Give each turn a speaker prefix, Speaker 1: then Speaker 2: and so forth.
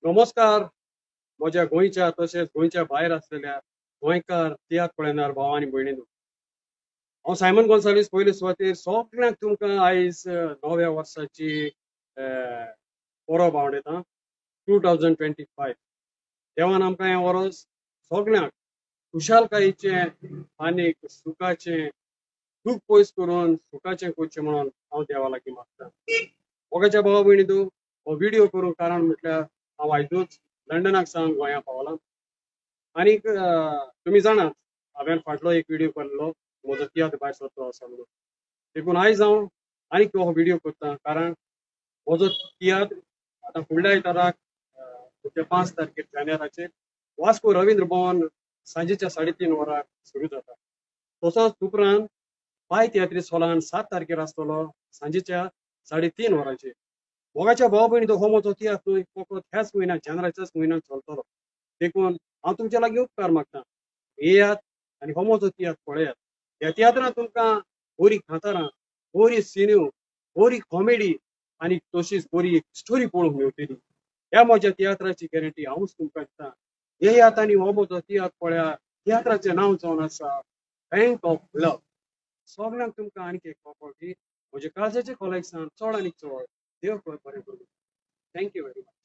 Speaker 1: नमस्कार म्हज्या गोंयच्या तशेंच गोंयच्या भायर आसलेल्या गोंयकार तियात्र पळयणार भाव आनी भयणींनो, हांव सायमन गोन्साल्वीस पयले सुवातेर सगळ्यांक तुमकां आयज नव्या वर्साची परब आवडयता 2025. देवान आमकां हें वर्स सगळ्यांक खुशालकायेचें आनी सुखाचें, दूख पयस करून सुखाचें करचें म्हणून हांव देवा लागीं मागता. मोगाच्या भावा भयणींनो, हो व्हिडिओ करूंक कारण म्हटल्यार हांव आयजूच लंडनाक सावन गोंया पावलां आनीक तुमी जाणात हांवें फाटलो एक व्हिडिओ केल्लो म्हजो तियात्र भायर सरतो आसा म्हणून. देखून आयज हांव आनीक हो व्हिडिओ करता कारण म्हजो तियात्र आतां फुडल्या आयताराक 5 तारखेर जानेराचेर वास्को रवींद्र भवन सांजेच्या 3:30 वरार सुरू जाता. तसोच उपरांत पाय तियात्रीस हॉलान 7 तारखेर आसतलो सांजेच्या 3:30 वरांचेर. मोगाच्या भाव भयणी, हो म्हजो तियात्र न्हय फकत ह्याच म्हयन्याक जानेराच्याच म्हयन्याक चलतलो. देखून हांव तुमच्या लागीं उपकार मागता, येयात आनी हो म्हजो तियात्र पळयात. ह्या तियात्रांत तुमकां बरी कांतारां, बरी सिन्यो, बरी कॉमेडी आनी तशीच बरी एक स्टोरी पळोवंक मेळटली. ह्या म्हज्या तियात्राची गॅरंटी हांवूच तुमकां दिता. येयात आनी हो म्हजो तियात्र पळयात. तियात्राचें नांव जावन आसा बँक ऑफ लव. सगळ्यांक तुमकां आनीक एक फावटी म्हज्या काळजाचे खोलायेक सावन चड आनी चड देव बरें करूं. Thank you very much.